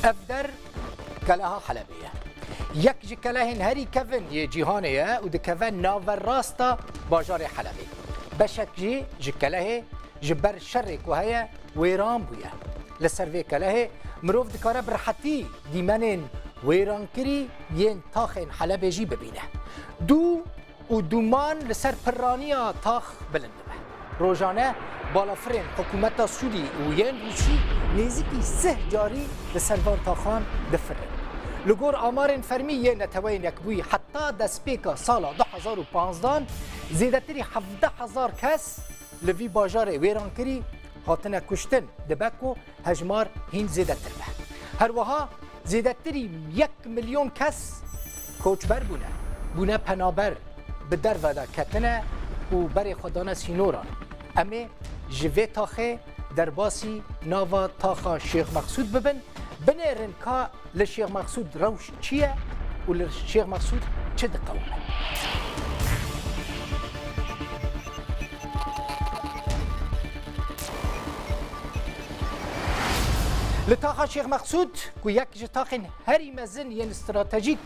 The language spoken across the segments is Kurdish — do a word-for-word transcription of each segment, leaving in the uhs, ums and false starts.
Ev der keleha Helebê ye. Yek ji kelehên herî kevin yê cîhanê ye û dikeve naverasta bajarê Helebê. Beşek jî ji kelehê ji ber şerê ku heye wêran bûye. Li ser vê kelehê mirov dikare bi rehetî dîmenên wêrankirî yên taxên Helebê jî bibîne. Dû û dûman li ser pirraniya tax bilind dibe. Rojane balafirên hikûmeta Sûrî û yên Rûsî nêzîkî sih carî li ser van taxan difirin. Li gor amarên fermî yên Neteweyên Yekbûyî, heta destpêka sala du hezar û panzdan zêdetirî hevdeh hezar kes li vî bajarê wêrankirî hatine kuştin, dibe ku hejmar hîn zêdetir be. Her wiha zêdetirî yek milyon kes koçber bûne, bûne penaber, bi derve de ketine û berê xwe dane sînoran. Em ê ji vê taxê derbasî nava taxa Şêx Meqsûd bibin, binêrin ka li Şêx Meqsûd rewş çi ye û li Şêx Meqsûd çi diqewime. Li taxa Şêx Meqsûd, ku yek ji taxên herî mezin yên stratejîk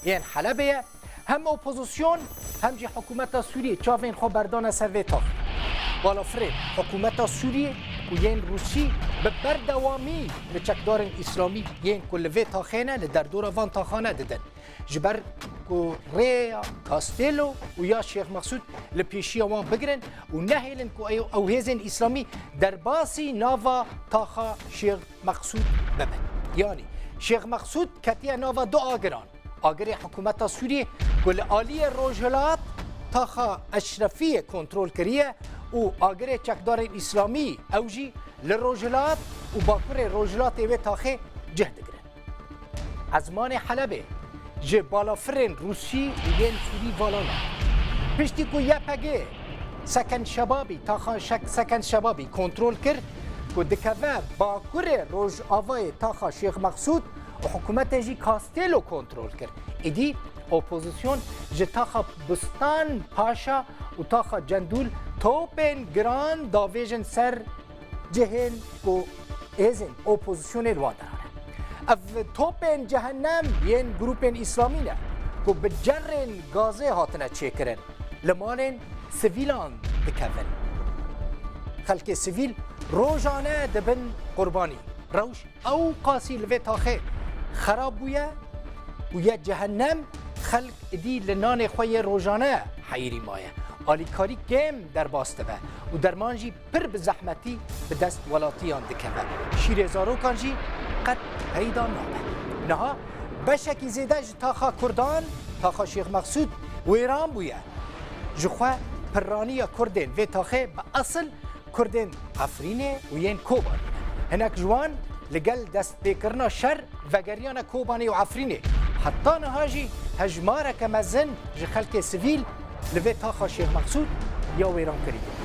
yên Helebê ye, hem opozîsyon hem jî hikûmeta Sûriyê çavên xwe berdane ser vê taxê. Balafirên hikûmeta Sûriyê û yên Rûsî bi berdewamî li çekdarên îslamî yên ku li vê taxê ne, li derdora van taxane didin. Ji ber ku rêya Castelo û ya Şêx Meqsûd li pêşiya wan bigirin û nehêlin ku ew, ew hêzên îslamî derbasî nava taxa Şêx Meqsûd bibin. Yanî Şêx Meqsûd ketiye nava du agiran. Agirê hikûmeta Sûriyê ku li aliyê rojhilat taxa Eşrefiyê kontrol kiriye û agirê çekdarên îslamî ew jî li rojhilat û bakurê rojhilatê wê taxê cih digirin. Ezmanê Helebê ji balafirên Rûsî û yên Sûrî vala nake. Piştî ku Y P G Seken Şebabî, taxa Şek-, Seken Şebabî kontrol kir ku dikeve bakurê rojavayê taxa Şêx Meqsûd û hikûmetê jî Castelo kontrol kir. Êdî opozîsyon ji taxa Bustan Paşa û taxa Cendûl topên giran davêjin ser cihên ku hêzên opozîsyonê li wan derane. Ev topên cehennem yên grûpên îslamî ne ku bi cerrên gazê hatine çêkirin, li malên sivîlan dikevin. Xelkê sivîl rojane dibin qurbanî. Rewş ew qasî li vê taxê xerab bûye û ye cehennem, xelk êdî li nanê xwe yê rojane heyirî maye. Alîkarî kêm derbas dibe û derman jî pir bi zehmetî bi dest welatiyan dikeve. Şîrê zarokan jî qet peyda nabe. Niha beşekî zêde ji taxa Kurdan, taxa Şêx Meqsûd wêran bûye. Ji xwe pirraniya Kurdên vê taxê bi esil Kurdên Efrînê û yên Kobanê ne. Hinek ji wan li gel destpêkirina şer vegeriyane Kobanê û Efrînê. Heta niha jî hejmareke mezin ji xelkê sivîl li vê taxa Şêx Meqsûd ya wêrankirî bûn.